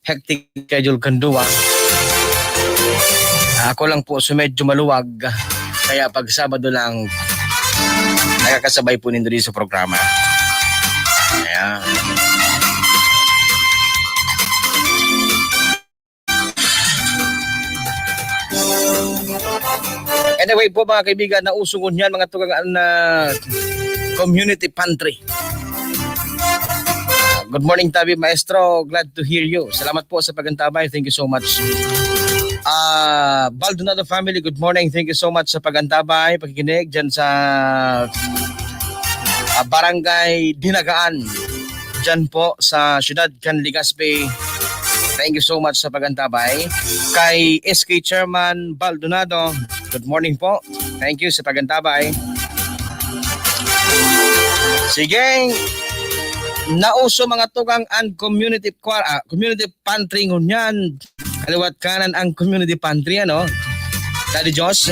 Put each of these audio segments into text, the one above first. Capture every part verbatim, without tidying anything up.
hectic schedule kan duwa. Ako lang po so medyo maluwag, kaya pag Sabado lang, nakakasabay po nindo dito sa programa. Ayan. Anyway po, mga kaibigan, nauso ngunyan, mga tugang, na community pantry. Good morning, Tabi Maestro. Glad to hear you. Salamat po sa pag-antabay. Thank you so much. Ah, Baldonado family, good morning. Thank you so much sa pag-antabay, pakikinig dyan sa, ah, Barangay Dinagaan. Dyan po sa siyudad kan Legazpi. Thank you so much sa pag-antabay. Kay S K Chairman Baldonado, good morning po. Thank you sa pag-antabay. Sige, nauso, mga tugang, an community quar-, ah, community pantry ngunyan. Kaliwat kanan ang community pantry, ano? Daddy Josh?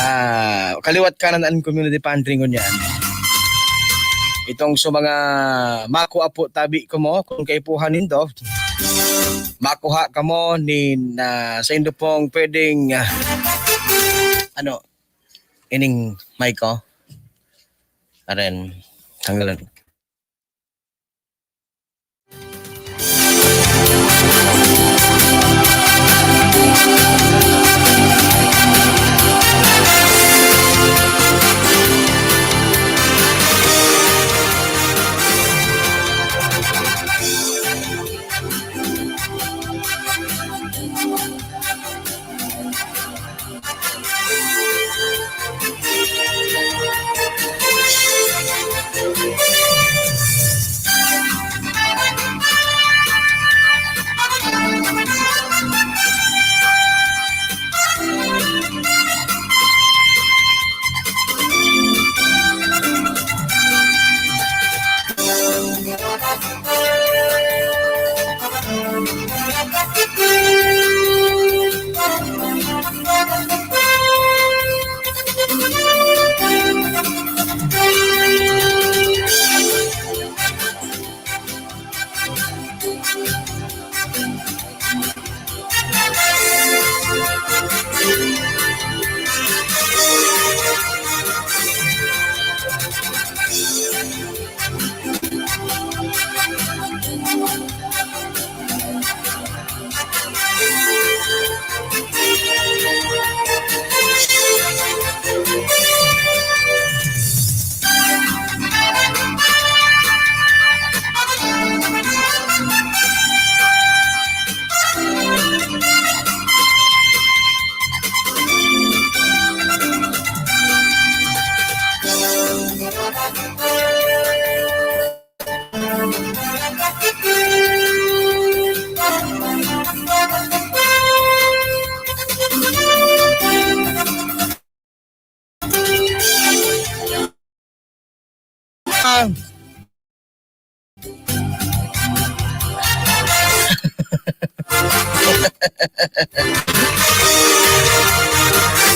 Ah, kaliwat kanan ang community pantry ngunyan. Itong sa mga makua po, tabi ko mo, kung kaipuhan nindo, makuha kamo ni, na sa indo pong pwedeng, ah, ano, ining mic ko. Aren, tanggalan.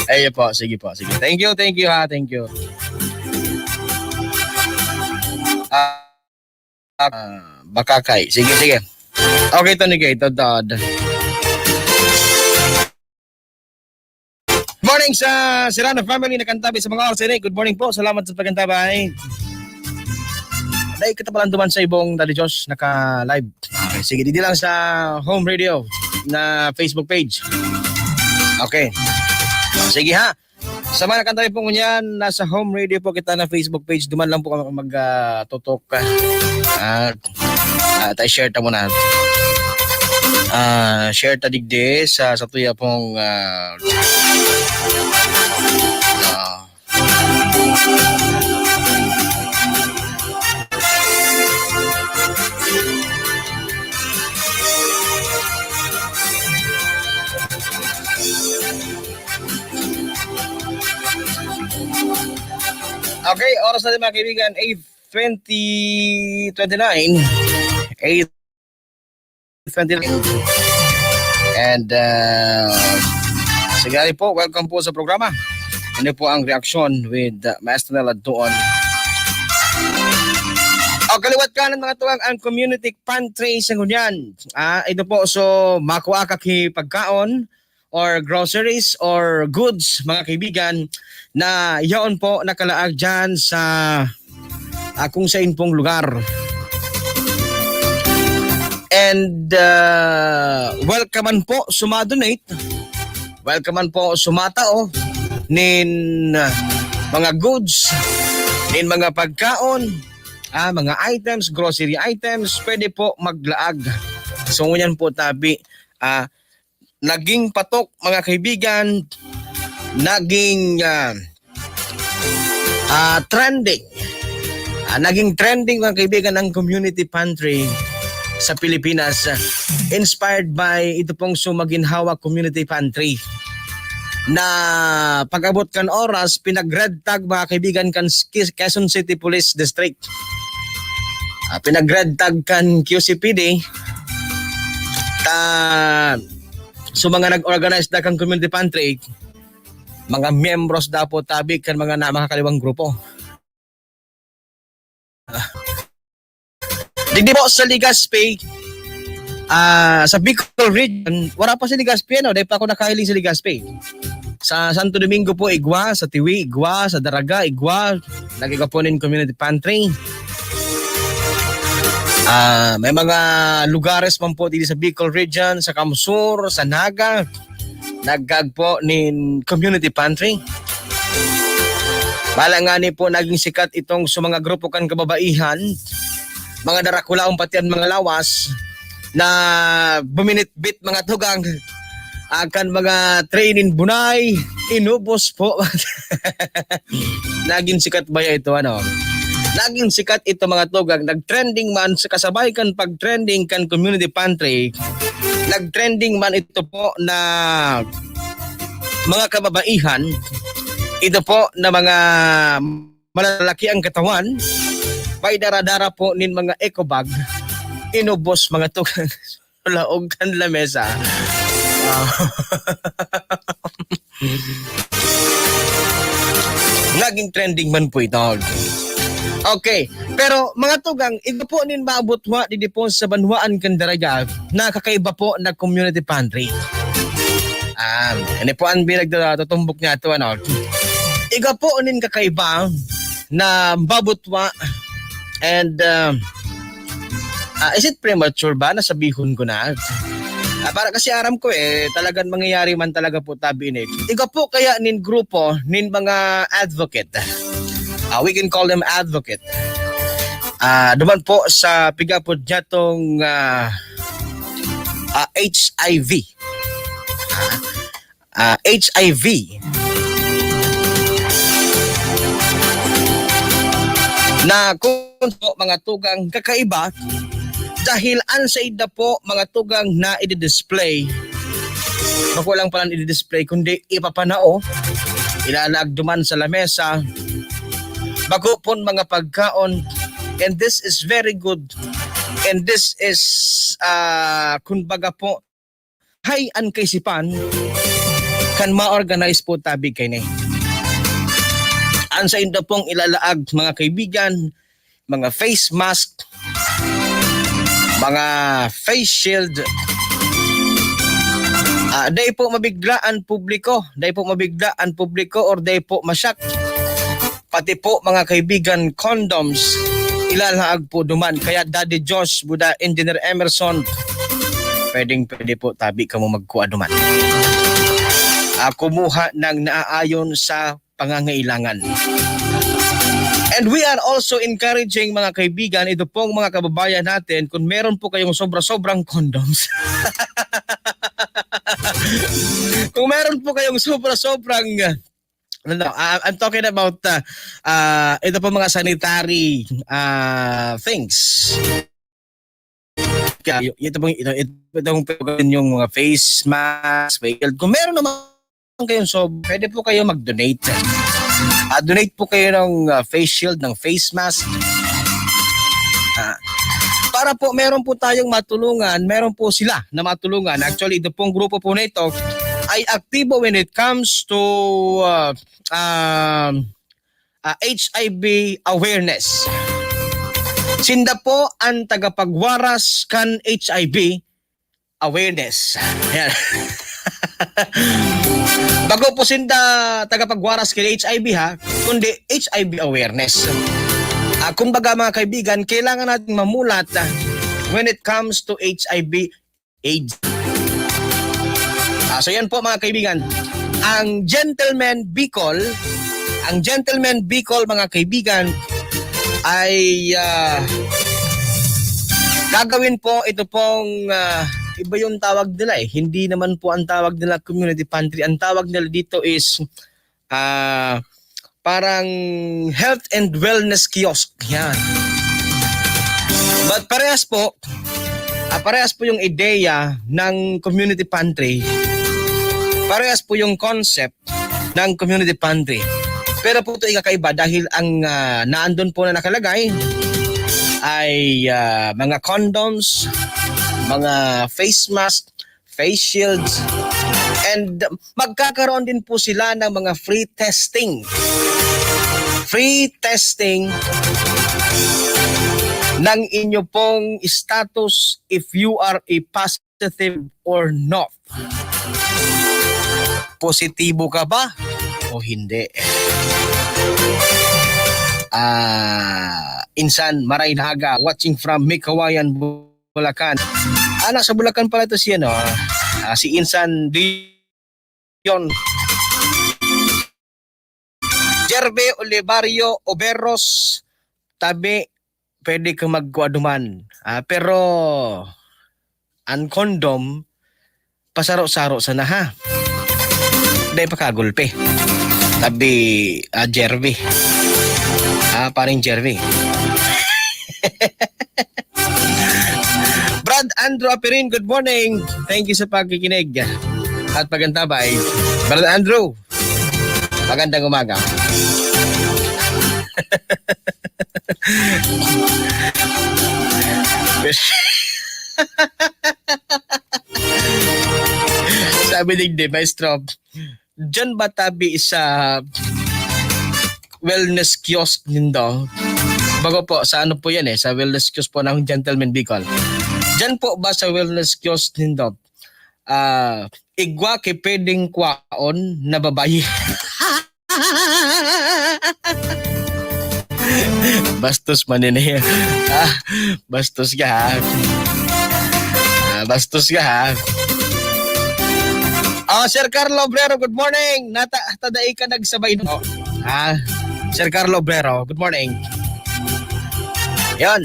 Ayun po, sige po, sige. Thank you, thank you ha, thank you. Ah, ah, Bakakay. Sige, sige. Okay, Tony Gay, Todd, Todd. Morning sa Serrano family na kantabi sa mga oras ini. Good morning po. Salamat sa pagkantabay. Dahil kita pala duman sa ibong Daddy Josh naka-live. Okay, sige, didi lang sa Home Radio na Facebook page. Okay. Sige ha. Sa mga kantabi po ngunyan, nasa Home Radio po kita na Facebook page. Duman lang po kami mag, ah, tutok. Ah, ah, tayo share ta muna. Ah, share ta digdi sa, sa tuya pong, ah, ah, Okay, oras na din, mga kaibigan, eight twenty, twenty-nine. Eight twenty-nine. And, uh, sige po, welcome po sa programa. Ano po ang reaksyon with, uh, Maestro Nel Adtuon? Kaliwat kanan, mga tugang, ang community pantry sa ngunyan. Ah, ito po, so, makua ka ki pagkaon or groceries or goods, mga kaibigan, na yaon po nakalaag dyan sa, ah, kung sain pong lugar. And, ah, welcome man po sumadonate. Welcome man po sumatao nin, ah, mga goods, nin mga pagkaon, ah, mga items, grocery items, pwede po maglaag. So, ngunyan po tabi, ah, naging patok, mga kaibigan, naging, ah, ah, trending. Ah, naging trending, mga kaibigan, ang community pantry sa Pilipinas, ah, inspired by ito pong Sumaginhawa Community Pantry na pag-abot kan oras, pinag-red tag, mga kaibigan, kan Ski-, Quezon City Police District. Ah, pinag-red tag kan Q C P D. Ta, so, mga nag-organize na kan community pantry, mga miyembros daw po tabi kan mga na, mga kaliwang grupo. Digdi po sa Legazpi, ah, sa Bicol region, wala pa si Legazpi, ano, dahil pa ako nakahiling sa Legazpi. Sa Santo Domingo po, igwa, sa Tiwi, igwa, sa Daraga, igwa, nag-igwa po nin community pantry. Ah, may mga lugares man po dito sa Bicol region, sa Kamsur, sa Naga, nagkaagpo nin community pantry. Bala ngani po, naging sikat itong sa mga grupo kan kababaihan, mga darakulaon pati an mga lawas na buminitbit, mga tugang, ah, kan mga tray nin bunay, inubos po. Naging sikat ba ya ito, ano? Naging sikat ito, mga tugang. Nag-trending man sa kasabay kan pag-trending kan community pantry. Nag-trending man ito po na mga kababaihan. Ito po na mga malalaki ang katawan. May dara-dara po nin mga eco bag. Inubos, mga tugang. Laog kan lamesa. Ah. Naging trending man po ito. Okay. Pero, mga tugang, iba po nin maabot wa, digdi po sa banwaan kan Daraga, na kakaiba po na community pantry. Ah, ini po ang pinagtutumbok niya to, ano. Iga po nin kakaiba na mabutwa and, ah, ah, is it premature ba na sabihon ko na? Ah, para kasi aram ko, eh, talagang mangyayari man talaga po tabi ini. Iga po kaya nin grupo nin mga advocate. Ah, we can call them advocate. Ah, duman po sa pigapod niya tong, ah, ah, H I V. Ah, ah, H I V. Na kung po, mga tugang, kakaiba, dahil an saida po, mga tugang, na i-display, bako lang pala i-display, kundi ipapanao, ilalagduman sa lamesa, bako pon mga pagkaon, and this is very good, and this is, ah, kumbaga po, hay an kaisipan kan ma-organize po tabi kaini. An sainda pong ilalaag, mga kaibigan, mga face mask, mga face shield. Ah, dai po mabigla an publiko, dai po mabigla an publiko or dai po ma-shock. Pati po, mga kaibigan, condoms, ilalaag po duman. Kaya Daddy Josh, Buda, Engineer Emerson, pwedeng-pwede po tabi kamo magkua duman. Ah, kumuha ng naaayon sa pangangailangan. And we are also encouraging, mga kaibigan, ito pong mga kababayan natin, kung meron po kayong sobra-sobrang condoms. Kung meron po kayong sobra-sobrang, no, no, ah, I'm talking about, ah, ah, ito po mga sanitary, ah, things. Kaya y-, ito pong, ito, ito, itong pwede yung mga face mask, face shield. Kung meron naman kayong, so, pwede po kayo mag-donate. Ah, donate po kayo ng, ah, face shield, ng face mask. Ah, para po meron po tayong matulungan, meron po sila na matulungan. Actually, ito pong grupo po na ito ay aktibo when it comes to, ah, um, ah, H I V awareness. Sinda po an tagapagwaras kan H I V awareness. Ayan. Bago po sinda tagapagwaras kay H I V ha, kundi H I V awareness. Ah, kumbaga, mga kaibigan, kailangan nating mamulat, ah, when it comes to H I V AIDS. Ah, so yan po, mga kaibigan. Ang Gentleman Bicol, ang Gentleman Bicol, mga kaibigan, ay, ah, gagawin po ito pong, ah, iba yung tawag nila eh. Hindi naman po ang tawag nila community pantry. Ang tawag nila dito is, ah, parang health and wellness kiosk. Yan. But parehas po, ah, parehas po yung ideya ng community pantry. Parehas po yung concept ng community pantry. Pero po ito ikakaiba dahil ang, ah, naandun po na nakalagay ay, ah, mga condoms, mga face mask, face shields, and magkakaroon din po sila ng mga free testing. Free testing ng inyo pong status if you are a positive or not. Positibo ka ba o hindi? Ah, insan Maray Naga, watching from Mikawayan, Bulacan. Ah, nasa Bulacan pala ito si, ano, ah, si Insan Dion. Jerve Olivario Oberos, tabi, pwede ka magkuha duman. Ah, pero, ang condom, pasaro-saro sana, ha? Dai pa kagulpi. Tabi, ah, Jerve. Ah, paring Jerve. Brad Andrew Apirin, good morning. Thank you sa pagkikinig at pag-antabay. Brad Andrew, magandang umaga. Sabi ni Digdi, Maestro, diyan ba tabi sa wellness kiosk nindo? Bago po, sa ano po yan eh, sa wellness kiosk po ng Gentleman Bicol. Diyan po ba sa wellness kiosk nindo, ah, igwa ki pwedeng kwaon na babayi? Bastos man yun eh. Ah, bastos ka ha. Ah, bastos ka ha. Oh, Sir Carlo Obrero, good morning. Nata tadai ka nagsabay, no? Ah, Sir Carlo Obrero, good morning. Yan.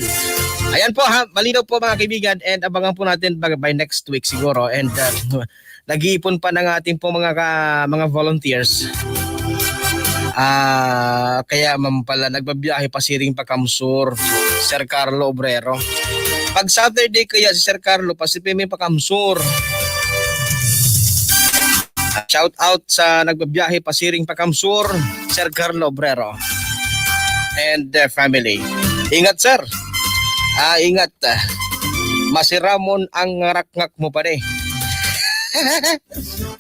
Ayan po ha, malinaw po, mga kaibigan, and abangan po natin by, by next week siguro. And, uh, nag-iipon pa ng ating pong mga ka-, mga volunteers. Ah, kaya man pala nagbabiyahe pasiring pa Kamsur, Sir Carlo Obrero. Pag Saturday kaya si Sir Carlo, pasiring pa Kamsur. Shout out sa nagbabiyahe pasiring pa Kamsur, Sir Carlo Obrero and the family. Ingat, sir. Ah, ingat. Masiramon ang ngarakngak mo, pare.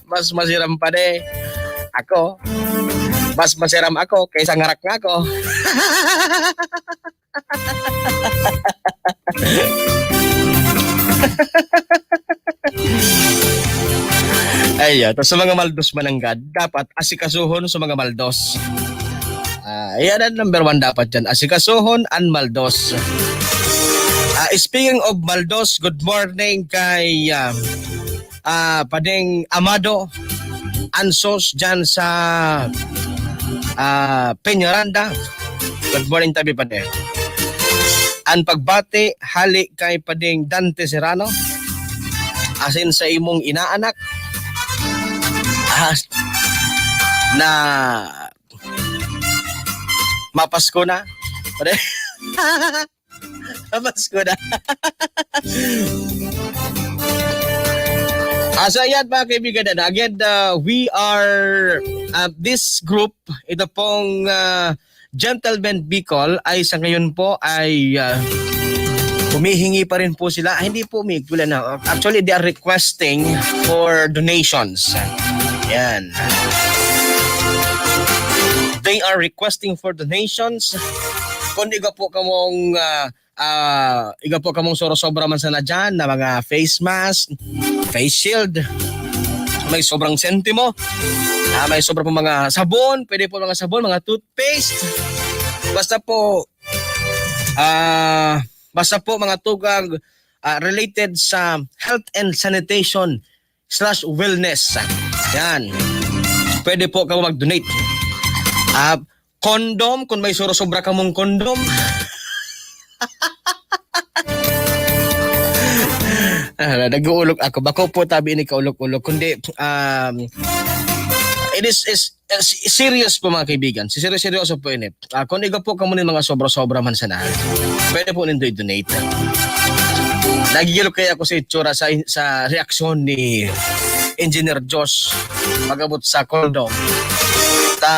Mas masiram, pare. Ako. Mas masiram ako kaysa ngarakngak ko. Ay, ah, tas sa mga maldos mananggad, dapat asikasuhon sa mga maldos. Ah, yan ang number one dapat dyan. Asikasuhon ang maldos. Ah, speaking of maldos, good morning kay, ah, ah, Padeng Amado Ansos dyan sa, ah, Peñaranda. Good morning, tabi, Pade. Ang pagbati, hali kay Padeng Dante Serrano, asin sa imong inaanak, ah, na mapasko na. Pade. Mapasko na. Ah, so ayan, mga kaibigan, ano, again, uh, we are, uh, this group, ito pong, uh, Gentleman Bicol ay sa ngayon po ay, uh, humihingi pa rin po sila. Ah, hindi po humihingi, wala na. Actually, they are requesting for donations. Yan. They are requesting for donations. Kung di ka po kamong, ah, Ah, igwa po kamong sobra-sobra man sana dyan na mga face mask, face shield. May sobrang sentimo. Ah, may sobra po mga sabon. Pwede po mga sabon, mga toothpaste. Basta po, ah, basta po mga tugang, ah, related sa health and sanitation slash wellness. Yan. Pwede po kamo mag-donate. Ah, condom, kung may sobra-sobra kamong condom. Ah, nag-uulok ako. Bako po tabi ini kaulok-ulok. Kundi, um, it is, is, is serious po, mga kaibigan. Si seryoso po ini. Ah, kung igwa po kamo nin mga sobra-sobra man sana, pwede po nindo i-donate. Nagigilok kaya ako sa itsura, sa, sa reaksyon ni Engineer Josh pag-abot sa condom. Ta,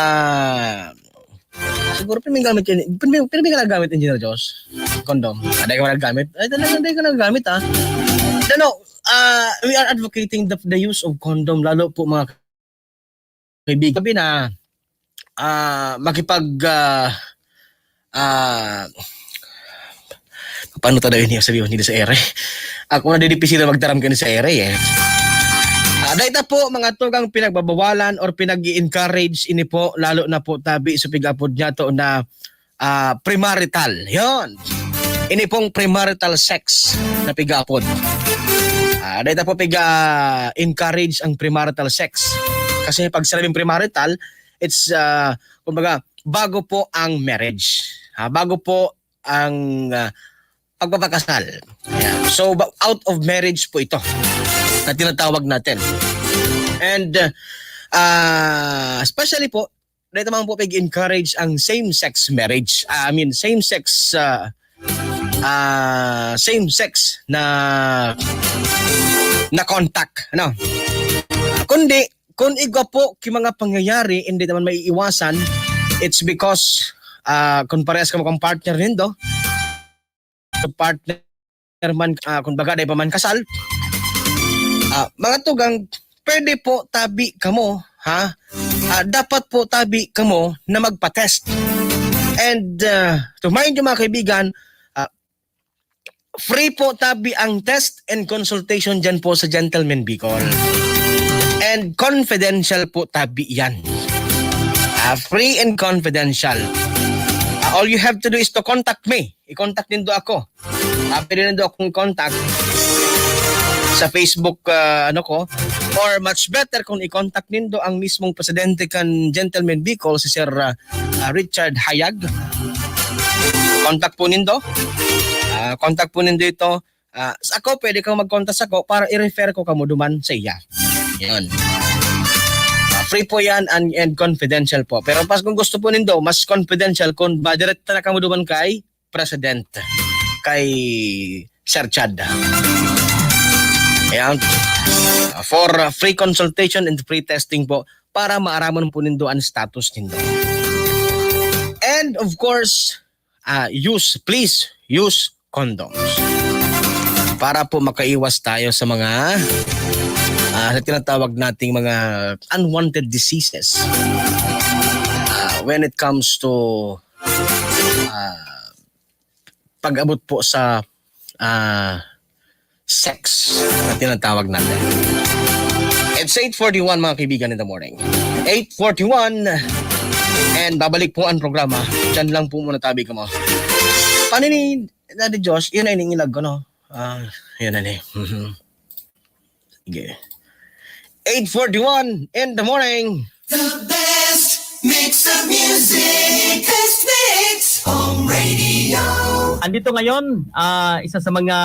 siguro, pirmi gamit yan. Pirmi, pirmi ka nagamit, Engineer Josh? Condom. Ah, dahil ka nagamit? Ay, talaga, dahil ka nagamit, ah. No, no, ah, we are advocating the, the use of condom, lalo po mga kaibigan. Sabi na, ah, makipag, ah, ah, paano ta daw ini sabihin dito sa ere? Ako na didipisi na magtaram kayo sa ere, eh. Ah, dahil na po, mga tugang, pinagbabawalan or pinag-i-encourage ini po, lalo na po tabi sa pig-apod niya to na, ah, premarital. Yon. Ini pong premarital sex na pig-apod. Ah, dahil na po piga-encourage ang premarital sex. Kasi pag sinabing premarital, it's, ah, kumbaga, bago po ang marriage. Ah, bago po ang, ah, pagpapakasal. Ayan. So, ba-, out of marriage po ito na tinatawag natin. And, ah, especially po, dito naman po pag-encourage ang same-sex marriage. Ah, I mean, same-sex, ah, ah, same-sex na, na contact, ano? Kundi, kung igwa po ki mga pangyayari, hindi naman maiiwasan, it's because, ah, kung parehas kamo kan partner nindo, partner man, ah, kung baga, dai pa man kasal, ah, mga tugang, pwede po tabi kamo, ha? Ah, dapat po tabi kamo na magpa-test. And, ah, to mind you, mga kaibigan, ah, free po tabi ang test and consultation dyan po sa Gentleman Bicol. And confidential po tabi yan. Ah, free and confidential. Ah, all you have to do is to contact me. I-contact nindo ako. Ah, pwede nindo akong contact sa Facebook, ah, ano ko. Or much better kung i-contact nindo ang mismong presidente kan Gentleman Bicol, si Sir, ah, ah, Richard Hayag. Contact po nindo. Ah, contact po nindo ito. Ah, sa ako, pwede kang mag-contact sa ako para i-refer ko kamo duman sa iya. Yun. Ah, free po yan and, and confidential po. Pero pas kung gusto po nindo, mas confidential kung ba direkta na kamo duman kay President, kay Sir Chad. Ayan. Ah, for, ah, free consultation and free testing po para maaraman po nindo ang status nindo. And of course, ah, use, please use condoms. Para po makaiwas tayo sa mga, ah, sa tinatawag nating mga unwanted diseases. Ah, when it comes to, ah, pag-abot po sa, ah, sex na tinatawag natin. It's eight forty-one, mga kaibigan, in the morning. Eight forty-one. And babalik po ang programa. Diyan lang po muna tabi kamo. Paano ni Daddy Josh? Yun ay ningilag ko, no? Ah, yun na ni. Sige. Eight forty-one in the morning. The best mix of music. Best mix. Home Radio. Andito ngayon, ah, isa sa mga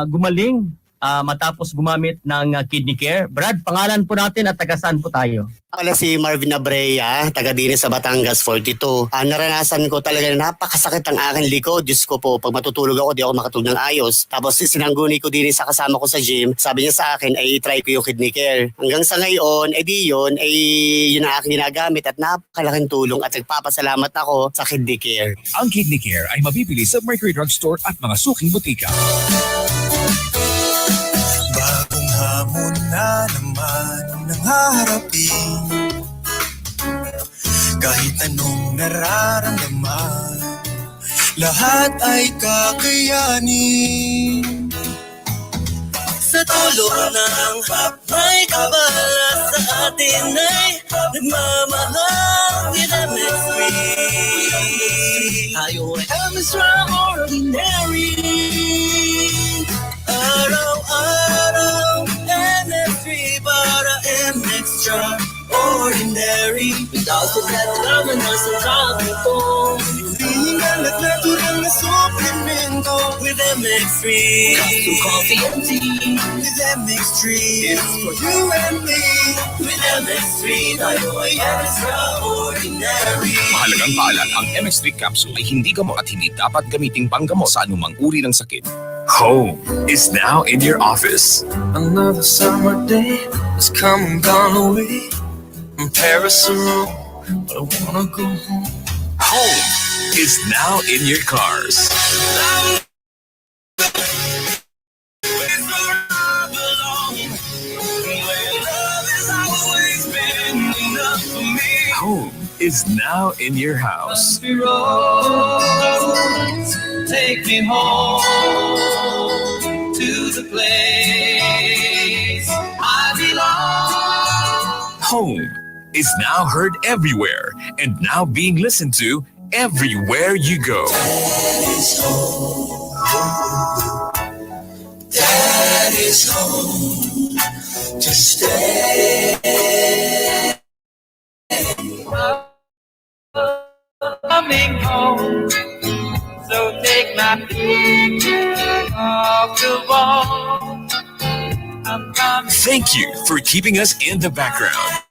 gumaling, ah, matapos gumamit ng, ah, Kidney Care. Brad, pangalan po natin at taga saan po tayo? Ako pala si Marvin Abrea, taga dini sa Batangas forty-two. Ah, naranasan ko talaga na napakasakit ang aking likod. Diyos ko po, pag matutulog ako, di ako makatulog ng ayos. Tapos sinangguni ko dini sa kasama ko sa gym. Sabi niya sa akin, ay i-try ko yung Kidney Care. Hanggang sa ngayon, eh di yun, eh yun ang aking ginagamit at napakalaking tulong at nagpapasalamat ako sa Kidney Care. Ang Kidney Care ay mabibili sa Mercury Drug Store at mga suking botika. Bagong hamon na naman ang nangaharapin. Kahit anong nararamdaman, Lahat ay kakayanin. Sa tulong ng Hap, may kabala sa atin ay nagmamahal. With M X three, tayo ay extraordinary. Araw-araw, M X three para M X Extraordinary. Without the death, naman ang sarap ito. Hinihingal at natural na suplemento. With M X three. Capsule Coffee and Tea. With M X three. It's for you and me. With M X three, tayo ay extraordinary. Mahalagang paalala, ang M X three capsule ay hindi gamot at hindi dapat gamiting panggamot sa anumang uri ng sakit. Home is now in your office. Another summer day has come and gone away. I'm Paris or Rome, but I wanna go home. Home is now in your cars. Home is now in your house. Take me home to the place I belong. Home is now heard everywhere and now being listened to everywhere you go. That is home. That is home to stay. Coming home. So take my picture off the wall. I'm coming. Thank you for keeping us in the background.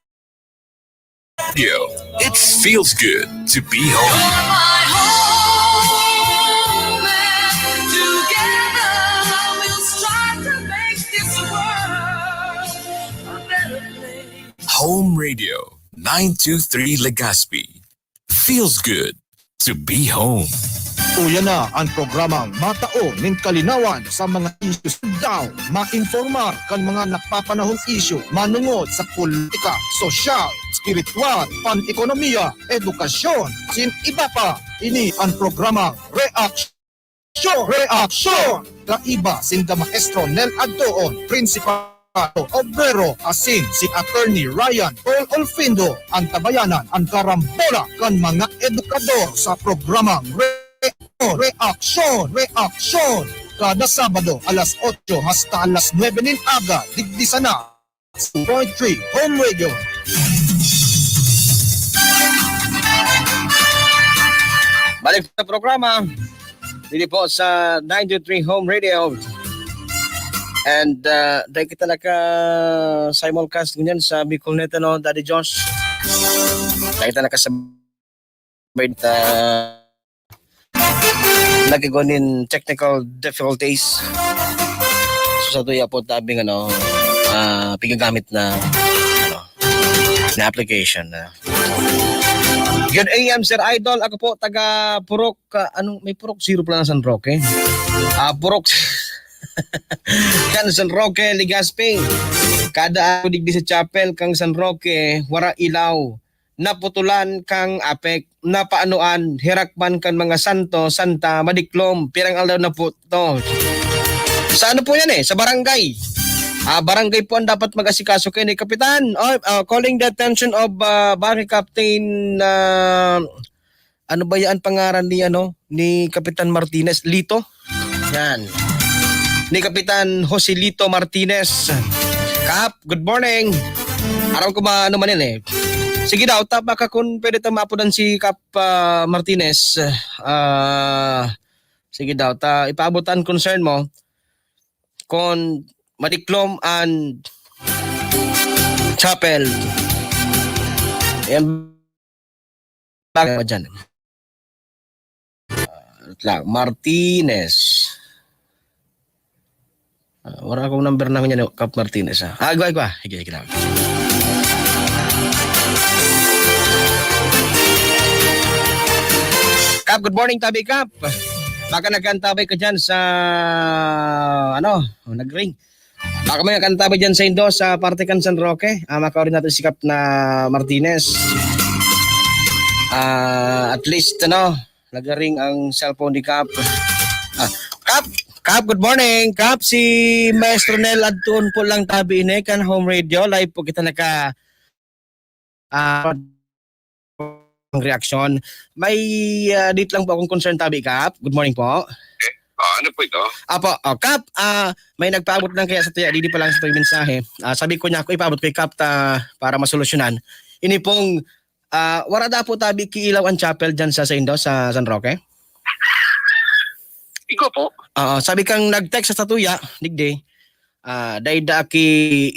Radio. It feels good to be home. You're my home, and together we'll strive to make this world a better place. Home Radio, nine two three Legazpi. Feels good to be home. Uya na an programang matao nin kalinawan sa mga isyu. Daw, mainformar kan mga napapanahong isyu manongod sa politika, sosyal, espiritual, pan-ekonomiya, edukasyon, asin iba pa. Ini an programang Reaksyon, Reaksyon! Kaiba sinda Maestro Nel Adtoon, Principal Obrero, asin si Attorney Ryan Paul Olfindo, an tabayanan, an karambola kan mga edukador sa programang Re-, Reaksyon, Reaksyon! Kada Sabado, alas otso hasta alas nuebe nin aga, digdi sana, two point three Home Radio. Balik sa programa, dito po sa nine two three Home Radio. And, ah, dahil kita naka-simulcast ngunyan sa Bicolnet, ano, Daddy Josh. Dahil kita nakasabay, ah, nagkigwa nin technical difficulties. So, sa tuya po tabing, ano, ah, pigagamit na, ano, na application na. Good A M, Sir Idol. Ako po, taga Purok, ah, anong, may Purok Zero pala ng San Roque? Ah, Purok, kan San Roque, Legazpi. Kada ako digdi sa chapel kang San Roque, wara ilaw. Naputulan kang apek, napaanoan, herak man kan mga santo, santa, madiklom, pirang aldaw na po to. Sa ano po yan eh? Sa barangay. Ah, barangay po ang dapat mag-asikaso kayo ni Kapitan. Oh, ah, calling the attention of, ah, Barangay Captain, ah, ano ba yan pangaran ni, ano, ni Kapitan Martinez? Lito? Yan. Ni Kapitan Joselito Martinez. Kap, good morning. Aram ko ba ano man yan eh. Sige daw, ta baka kung pwede ta maapodan si Kap, ah, Martinez. Ah, sige daw, ta ipaabot an concern mo. Kon madiklom an chapel. Ayan. Bakit ba dyan? Ah, wait lang. Martinez. Ah, wala akong number na niya, Kap Martinez, ah. Ah, igwa, igwa. Sige, sige lang. Kap, good morning, tabi, Kap. Baka nagkaantabay ka dyan sa, ano, oh, nag-ring. Baka may kanta ba dyan sa Indo, sa parte kan San Roque? Ah, makauri natin si Kap na Martinez. Ah, at least, ano, Nagaring ang cellphone ni Kap. Ah, Kap! Kap, good morning! Kap, si Maestro Nel adtoon po lang tabi ini kan home radio. Live po kita naka, ah, ang reaksyon. May, ah, dit lang po akong concern tabi, Kap. Good morning po. Ah, ano po ito? Apo, oh, Kap, ah, may nagpaabot lang kaya sa tuya, didi pa lang sa tuya mensahe. Ah, sabi ko niya, ako ipaabot ko kay Kap ta, para masolusyonan. Ini pong, ah, wala da po tabi kiilaw ang chapel dyan sa saindo, sa San Roque? Igo po. Oo, sabi kang nag-text sa tuya, digdi. Ah, dai da ki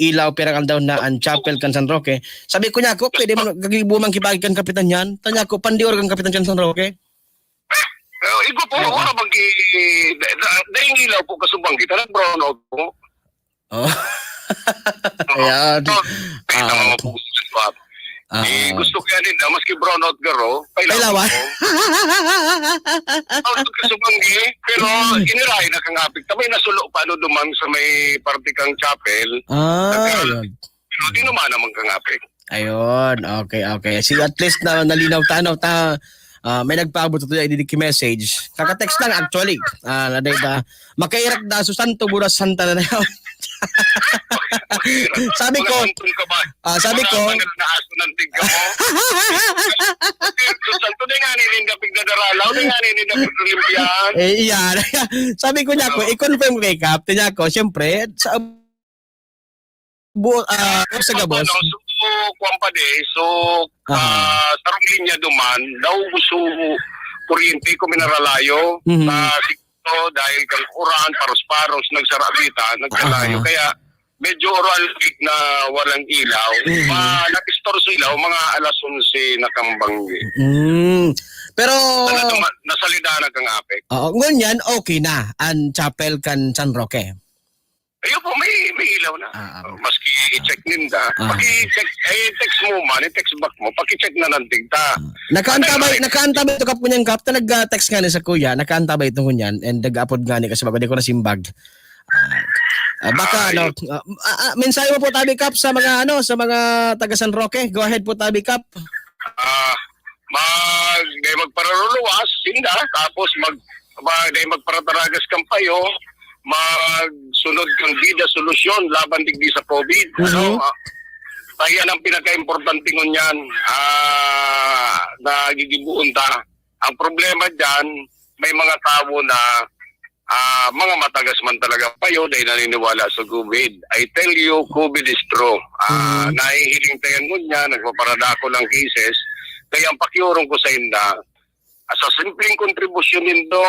ilaw pirang aldaw na ang chapel kan San Roque. Sabi ko niya ako, pwede man gagibo man kibagi kan kapitan yan. Tanya ko, pandior kan kapitan kan San Roque. Uh, igo po, Oo. wala bang ki... da- da- Daing ilaw po kasubang kita, nag-brown out po. Oh. Ayan. So, kaya Ah. naman po sa swap. Ah, Eh, gusto kaya nila, maski brown out garo, Kailawan. kailangan po. Brown out kasubang eh, pero iniray na kang apik. Kami nasulo pa ano duman sa may parte kang chapel. Ah, yun. Pero di naman naman kang apik. Ayun, okay, okay. Si at least na nalinaw tanaw ta, ah, may nagpaabot ito yung message. Kaka-text lang actually. Ah, na dahil da, makairak da, so santo, buras santa na na yun. Sabi ko, Mga antong ka ba? ah, sabi Mga ko, banal na aso ng tigka mo. Santo na nga, nininda pigdadaralaw, na nga, nininda pigdalimpiyan. eh, iyan. Sabi ko niya ko, i-confirm ko kay Kap. Niya ko, siyempre, sa bu- ah, sa gabos. Ano, so, kwan pa di, so, Aha. ah, sarong linya duman, daw gusto kuryente ko minaralayo, Mhm. sa sikto, dahil kang uran, paros-paros, nagsarabita, nagsalayo. Aha. Kaya, medyo oral na walang ilaw. Mhm. Ma, nag-istorso ilaw, mga alas onse na kambanggi. Mm. Pero, Ano, tuma- nasalida na kang apek. Oo, ngunyan, okay na ang chapel kan San Roque. Ayun po, may, may ilaw na. Ah, ah. Maski i-check ninda. Ah. Paki-check, eh, text mo man, i-text back mo, paki-check na ng tigta. Nakaantabay, Ano, nakaantabay ito kap kunyan kap, talaga text nga ni sa kuya, nakaantabay ito kunyan, and nag-apod nga ni kasi bago di ko nasimbag. Ah, ah, baka Ay. ano, ah, ah, ah, mensahe mo po tabi kap sa mga ano, sa mga taga San Roque. Go ahead po tabi kap. Ah, mag, dahil magpararuluwas, sinda, tapos mag, mag, dahil magparataragas kang payo, magsunod kang bida solusyon laban digdi sa COVID. Ano, Mhm. ah, kaya ang pinaka-importante ngunyan, ah, nagigibuon ta. Ang problema dyan, may mga tao na, ah, mga matagas man talaga payo dahil naniniwala sa COVID. I tell you, COVID is true. Ah, Mhm. nahihiling tayo ngunyan, nagpaparadako ng cases. Kaya ang pakiurong ko sa inda, ah, sa simpleng kontribusyon nindo,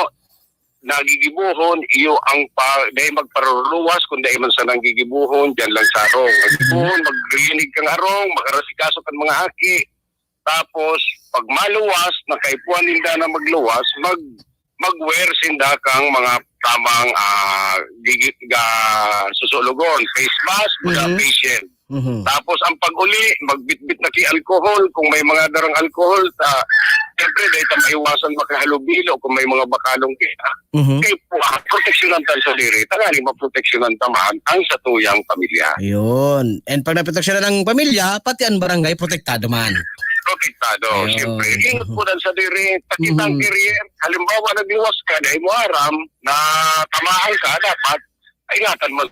nagigibuhon, iyo ang pa, dahil magparuluwas, kung dahil man sa nanggigibuhon, dyan lang sa arong. Maggibuhon, maglinig kang arong, mag-arasikaso kang mga aki. Tapos, pag maluwas, nakaipuhan ninda na magluwas, mag, mag-wear sinda kang mga tamang, ah, gigi-, ga, susulogon, face mask, mga Mhm. face shield. Mhm. Tapos, ang pag-uli, magbitbit na ki alcohol, kung may mga darang alcohol, ta, siyempre, dahil ta maiwasan makahalubilo kung may mga bakalong kita. Mhm. Kaya po, ah, proteksyonan ta sa diri, tanganing maproteksyonan ta man ang satuyang pamilya. Ayun. And pag naproteksyonan ng pamilya, pati ang barangay protektado man. Protektado, Ayun. siyempre. Ingat po lang sa diri, pakita ang Mhm. career. Halimbawa, nagluwas ka, dahil mo aram na tamaan ka, dapat ingatan mo.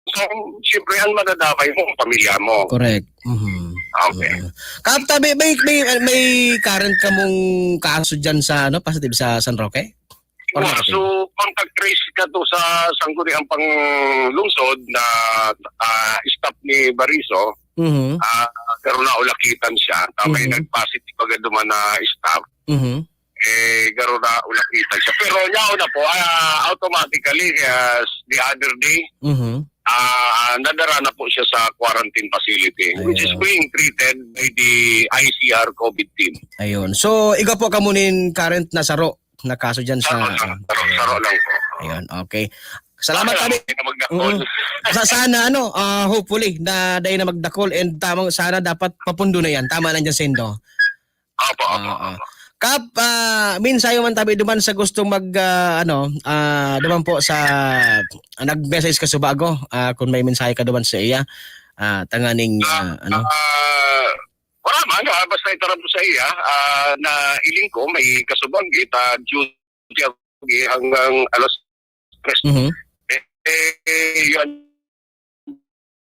So, siyempre, ang madadamay mo, ang pamilya mo. Correct. Mhm. Okay. Mhm. Kap, tabi, may, may, may current kamong kaso dyan sa, ano, positive sa San Roque? Or Well, negative? So, contact trace ka to sa sangguniang panglungsod na, ah, staff ni Bariso, Mhm. ah, pero naulakitan siya. Tamay Mhm. nag-positive agad duman na staff. Mhm. Eh, garo na ulakitan siya. Pero yaon na po, ah, automatically, ah, the other day, Mhm. ah, nadara na po siya sa quarantine facility, which is Ayun. being treated by the I C R COVID team. Ayun. So, iga po kamo nin current na saro na kaso dyan sa... Saro lang, saro, saro lang po. Ayun, okay. Salamat, Wala, tabi. hindi na magdakol. Mm. Sa, sana, ano, ah, hopefully, na dahil na magdakol and tamang sana dapat papundo na yan. Tama na dyan, Sendo. Opo, opo, Oo. opo. Kap, ah, mensahe man tabi duman sa gustong mag, ah, ano, ah, duman po sa, ah, nag-message ka subago, ah, kung may mensahe ka duman sa iya, ah, tanganing, ah, ano. Ah, Wala man, ah, basta itarap ko sa iya, ah, na iling ko, may kasubag, ita duty ako hanggang alas tres. Mhm. Eh, eh, yun,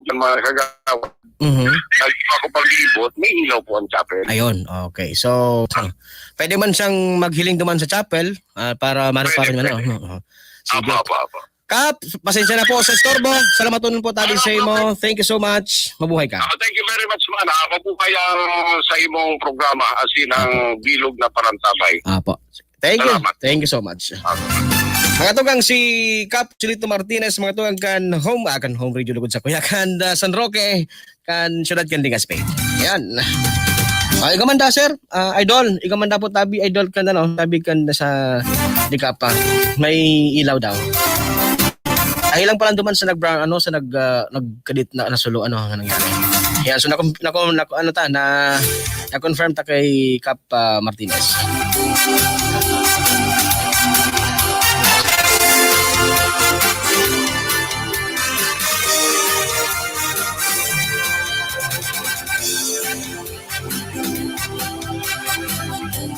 yung mga kagawad. Mhm. Nag-, ako paglibot, may ilaw po ang chapel. Ayun, okay. So, pwede man siyang maghiling duman sa chapel, ah, para mareparo Pwede, niya na. pwede. Oo, oo. Sige. Apo, apo, apo. Kap, pasensya na po sa istorbo. Salamat po tabi Ano sa po, imo. Thank you so much. Mabuhay ka. Ah, thank you very much, man. Ah, mabuhay ang sa imong programa, as in, ang bilog na parantabay. Apo. Thank you. Salamat. Thank you so much. Apo. Mga tugang, si Kap Chilito Martinez, mga tugang kan home, ah, kan home radio lugod sa kuya, kan, ah, San Roque, kan siyudad kan Legazpi. Yan. Ah, ikaw man da, sir. Ah, idol, ikaw man da po tabi, idol kan, ano, tabi kan sa Dikapa. May ilaw daw. Ay lang pala duman sa nag-, ano, sa nag-, ah, nagkadit na, nasulo, ano, ang nangyari. Yan, so, naku-, naku-, naku-, ano ta, na, na-confirm ta kay Kap, ah, Martinez.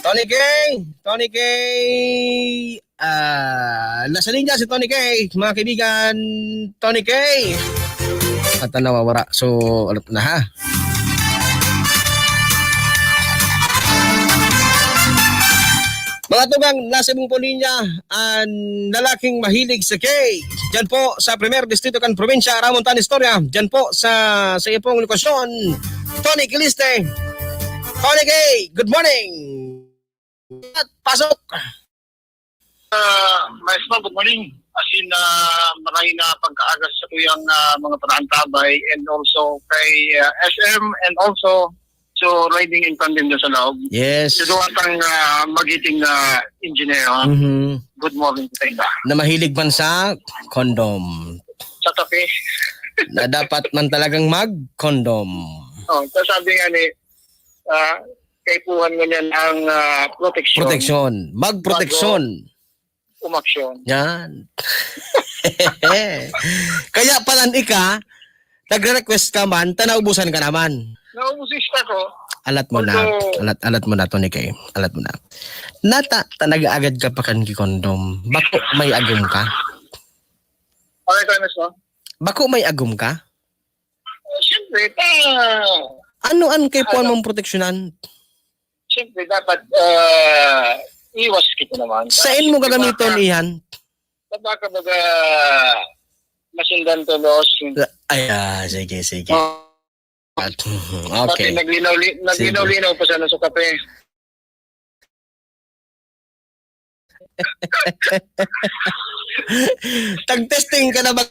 Tony K! Tony K! Ah, nasa linya si Tony K, mga kaibigan. Tony K! At na nawawara. So, alam na ha. Mga tugang, nasa imong po linya, ang lalaking mahilig sa cake. Diyan po sa Primer Distrito kan Probinsya, Ramon Tan Istorya. Diyan po sa, sa iyong lokasyon, Tony Kiliste. Tony K, good morning! At pasok! Ah, Maestro, good morning. As in, ah, maray na pagkaaga sa tuyang, ah, mga parantabay and also kay, ah, S M and also so riding in tandem dyan sa loob. Yes. So, duwa tang, ah, magiting na engineer. Mhm. Good morning sa inyo. Na mahilig man sa condom. Sa kape. Na dapat man talagang mag-condom. Oh, so sabi nga ni, ah, kaipuhan ngunyan ang, ah, proteksyon. Proteksyon. Magproteksyon. Bago umaksyon. Yan. Kaya palan ika, nagre-request ka man, ta naubusan ka naman. Naubusan ko. Alat mo na. Although Alat, alat mo na, Tony K. Alat mo na. Nata, ta nag-aagad ka pa kan kikondom. Bako may agom ka? Okay, Tony, no? Bako may agom ka? Siyempre, ta- Ano ang kaipuhan Ano? mong proteksyonan? Siyempre, dapat, ah, iwas kita naman. Sain mo Siyempre, gagamiton baka, iyan? Baka baga masundan to, boss. Ay, ah, sige, sige. Oh. At, mhm, Pati okay. naglinaw-li-, Sige. naglinaw-linaw pa sana sa kape. Tag-testing ka na ba?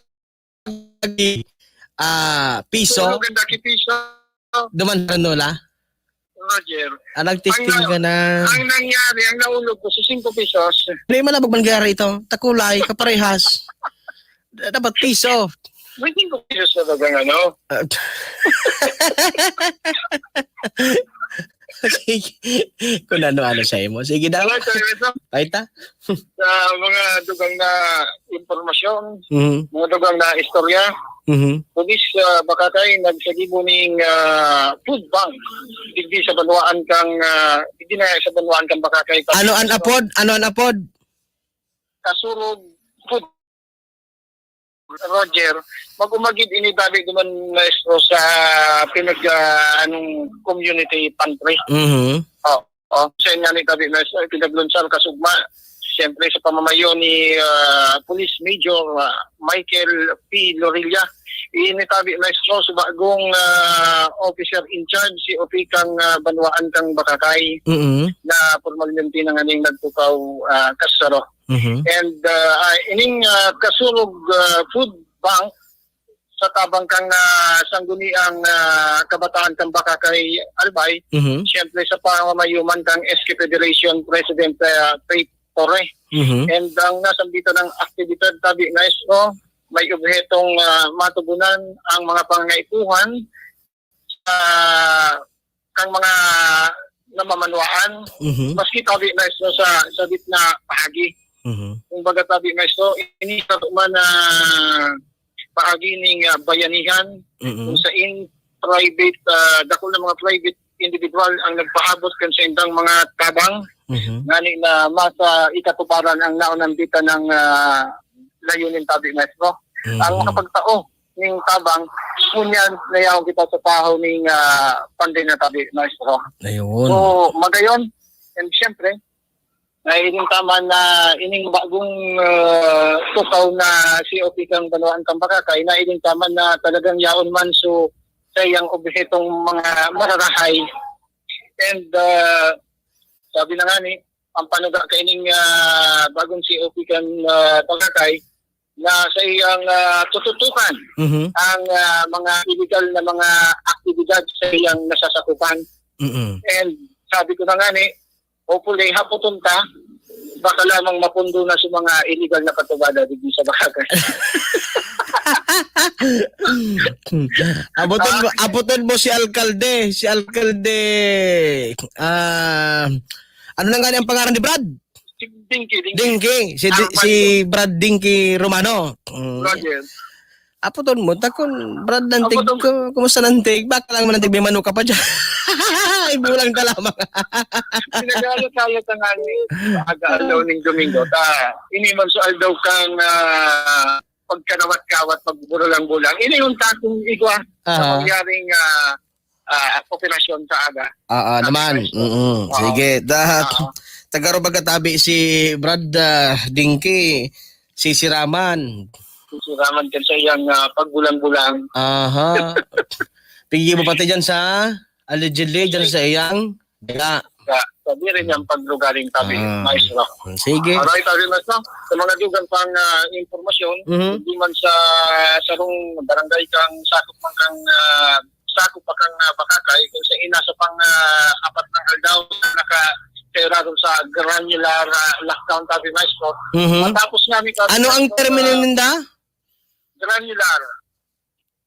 Ah, piso? Tulog ang daki piso. Duman sa Nola? Roger. Ah, nag-testing Ang na-, ka na. ang nangyari, ang naulog ko sa singko pesos. Di man na mangyari ito. Takulay, kaparehas. Dapat piso. May singko pesos na bagang ano? Ah. Sige. Kung ano-ano sa imo. Sige daw. Hello, Sir Wilson. Ay, ta? Sa mga dugang na impormasyon, Mhm. mga dugang na istorya, Mhm. Pulis, ah, Bakakay nagsagibo ning, ah, food bank digdi sa banwaan kang, ah, digdi na sa banwaan kang Bakakay. Ano an apod? Ano an apod? Kasurog Food Roger, mag-umagid ini dali duman, maestro, sa pinag, ah, anong community pantry. Mhm. Oo. Sa inyo ni tabi, maestro, pinaglunsar kasugma, siyempre, sa pamamayo ni, ah, Police Major, ah, Michael P. Lorilla. Ini tabi, maestro, sa bagong, ah, officer in charge, si Opikang, ah, Banwaan kang Bakakay, Mhm. na formalmente na nganing nagtukaw, ah, kasaro. Mhm. And, ah, ah, ining, ah, Kasurog, ah, Food Bank sa tabang kang, ah, Sangguniang, ah, Kabataan kan Bakakay, Albay, Mhm. siyempre sa pamamayuman kang S K Federation President, ah, Faith Torre. Mhm. And ang nasambitan ng aktibidad, tabi, maestro, may obhetong, ah, matugunan ang mga pangangaipuhan sa kang mga namamanwaan, Mhm. maski tabi na sa, sa, sa gitna paagi. Mhm. Kumbaga, tabi, maestro, ini sa man na paagi ning, ah, bayanihan, Mhm. kung sain private, ah, dakul na mga private individual ang nagpaabot kan saindang mga tabang, Mhm. ngani na masa ikatuparan ang naunang bita ng, ah, layunin tabi, maestro. Mhm. Ang makapagtao ning tabang, ngunyan nayaon kita sa tahaw ning, ah, pandemya tabi, maestro. Ayun. So, magayon, and siyempre, nailing taman na ining bagong, ah, tukaw na C O P kan Banwaan kan Boracay, nailing taman na talagang yaon man so saiyang obhetong mga mararahay. And, ah, sabi na nga ni, ang panuga kaining, ah, bagong C O P kan, ah, Boracay, na sa iyang, ah, tututukan Mhm. ang, ah, mga illegal na mga aktibidad sa iyang nasasakupan. Mm-mm. And sabi ko na nga ni, hopefully, haputon ta, baka lamang mapundo na sa mga illegal na patubada digdi sa Boracay. Abuton mo, Ah. abuton mo si alkalde, si alkalde, ah, ano nang gani ang pangaran ni Brad? Si Dinky, Dinky. Dinky, si Di-, Armando. Si Brad Dinky Romano. Mm. Roger. Aputon mo, takon, Brad Nantig, Aputon. ku-, kumusta Nantig? Baka lang man Nantig, may manok ka pa dyan. Ibulang ka lamang. Pinagayat-ayat na nga ni, aga aldaw ning Domingo. Ta, ini man so aldaw kan, ah, pagkanawat-kawat, pagbulang-bulang. Ini yung takong igwa sa Aha. pangyaring, ah, ah, operasyon sa aga. Ah, ah, Sabi naman. Maestro. Mm-mm. Oo. Sige. Da-, Oo. Taga Rubaga tabi si Brad, ah, Dinky, si Siraman. Si Siraman kan sa iyang, ah, pagbulang-bulang. Aha. Pigi mo pati dyan sa, allegedly, dyan sa iyang, dila. Sa, sa diri niyang paglugaring tabi, Ah. Maestro. Sige. Aray, tabi, Maestro. Sa mga dugang pang, ah, impormasyon, Mhm. hindi man sa sarong barangay kang sakop man kang, ah, sakop pa kan, ah, Boracay, kung sa ina sa pang, ah, apat na aldaw, naka-, sa irarom sa granular, ah, lockdown, tabi, Maestro. Mhm. Matapos nga ni, tabi, Ano ang Maestro, termino ah, ninda? Granular.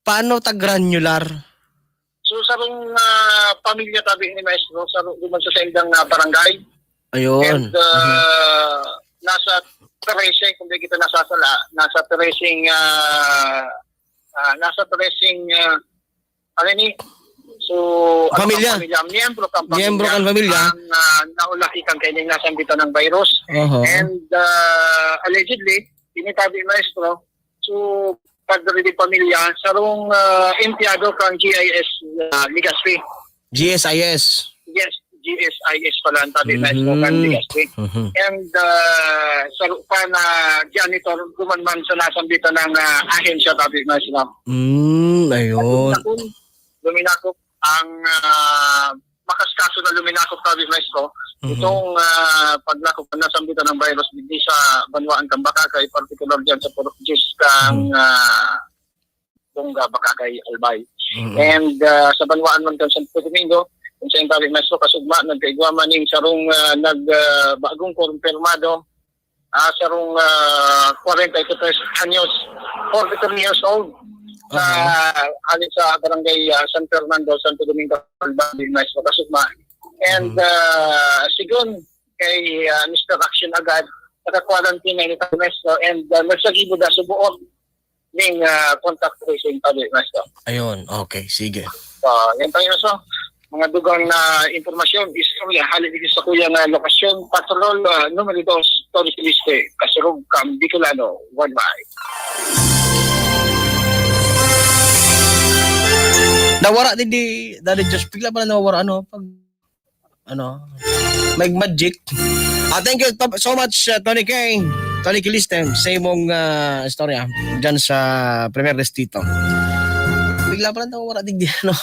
Paano ta granular? So, sarong, ah, pamilya, tabi ni Maestro, sa ru-, duman sa saindang, ah, barangay. Ayun. And, ah, Mhm. nasa trese, kung di kita nasasala, nasa treseng, ah, ah, nasa treseng, ah, ano ni? So, ano Pamilya. Kang pamilya, miyembro kang Miyembro pamilya, kang pamilya. Ang, ah, naulaki kang kaining nasambitan ng virus. Oho. And, ah, allegedly, ini tabi, Maestro, so, padre de pamilya, sarong, ah, empleyado kang G I S, ah, Legazpi. G S I S. Yes, G S I S pala ang tabi, Maestro, kan Mhm. Legazpi. Mhm. And, ah, saro pa na janitor, duman man sa nasambitan ng, ah, ahensya, tabi, Maestro. Mm, ayun. At kung luminakop ang, ah, makaskaso na luminakop, tabi, Maestro, Mhm. itong, ah, paglakop na nasambitan ng virus digdi sa banwaan kan Boracay, partikular diyan sa Purok Diyes kang, Mhm. ah, Bonga, Boracay, Albay. Mm. And, ah, sa banwaan man kan Santo Domingo, kung sa tabi, Maestro, kasugma, nagkaigwa man ning sarong, ah, nag, ah, bagong kumpirmado, ah, sarong, ah, forty-three anyos, forty-three years old, sa, Aha. hali sa barangay, ah, San Fernando, Santo Domingo, Albay, Maestro, kasugma. And, Mhm. ah, sigon kay, ah, Mister Action agad, naka-quarantine na ini, Maestro, and, ah, nagsagibo na sa buot ning, ah, contact tracing tabi, Maestro. Ayun, okay, sige. So, yan tayo, Maestro. Mga dugang na impormasyon, istorya, hali dito sa kuya na lokasyon, Patrol, ah, numero dos, Torres del Este, Kasurog, Cam, Bicolano, worldwide. Nawara din di, Daddy Josh, bigla pala nawara, ano, pag, ano, may magic. Ah, thank you to-, so much, uh, Tony K. Tony Kilistem, sa imong, ah, istorya dyan sa Primer Distrito. Bigla pala nawara, digdi, ano.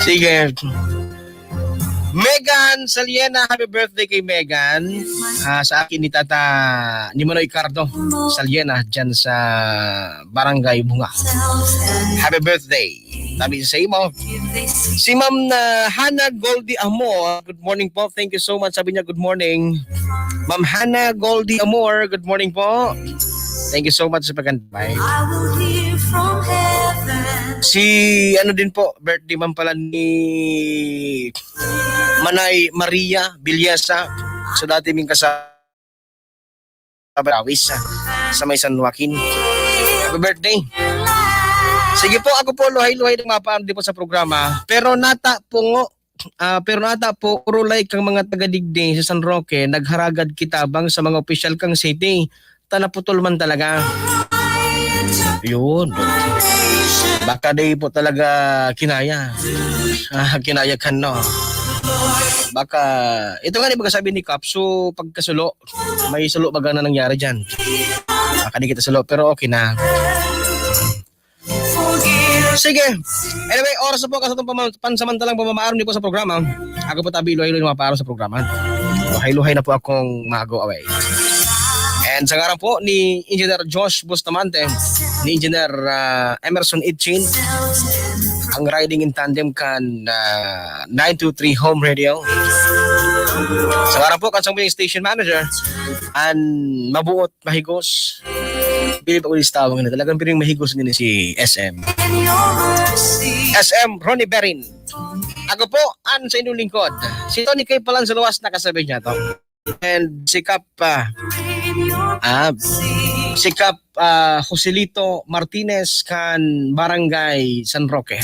Sige. Megan Saliena, happy birthday kay Megan. Ah, sa akin ni Tata, ni Manoy Cardo Saliena, dyan sa Barangay Bunga. Happy birthday. Tabi sa imo. Si Ma'am na Hannah Goldie Amor. Good morning po. Thank you so much. Sabi niya, "Good morning." Ma'am Hannah Goldie Amor, good morning po. Thank you so much sa pagkantay. I will hear from heaven. Si, ano din po, birthday man pala ni Manay Maria Villasa. So, dati ming kasa-, Brawis, sa may San Joaquin. Happy birthday. Sige po, ako po, luhay-luhay na mapaaram din po sa programa. Pero nata po ngo, ah, pero nata po, orolay kang mga taga-digdi sa San Roque, nagharagad kitabang sa mga opisyal kang city. Ta naputol man talaga. Yun. Baka di po talaga kinaya. Ah, kinaya kan, no? Baka, ito nga, di ba, sabi ni Kap, so, pagkasulo, may sulo baga na nangyari dyan. Baka di kita sulo, pero okay na. Sige. Anyway, oras na po kasi itong pama- pansamantalang pamamaaram din po sa programa. Ako po tabi, luhay-luhay na mapaaram sa programa. Luhay-luhay na po akong mago away. And sa ngaran po ni Engineer Josh Bustamante, ni Engineer ah, Emerson Itchin, ang riding in tandem kan ah, nine two three Home Radio. Sa ngaran po kan sambuyang station manager, an mabuot, mahigos, bilib ako sa tawag na talagang piring mahigos din si S M. S M Ronnie Berin. Ako po, an sa inyong lingkod. Si Tony K. Palan sa luwas, nakasabi niya to. And si Kap, ah, ah, si Kap ah, Joselito Martinez kan Barangay San Roque.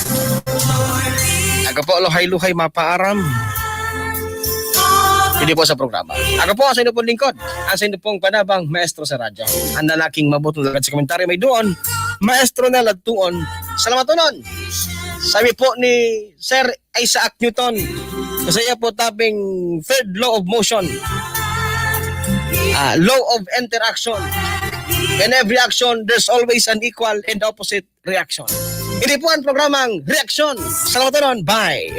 Ako po, luhay-luhay mapaaram. Hindi po sa programa. Ako po, ang sa inyo pong lingkod, ang sa inyo pong panabang, maestro sa radyo. Ang lalaking mabutong lagad sa komentaryo may doon, maestro na lagtuon. Salamat unon. Sabi po ni Sir Isaac Newton, kasi iya po tabing third law of motion. Ah, law of interaction. In every action, there's always an equal and opposite reaction. Hindi po ang programang Reaksyon. Salamat unon. Bye.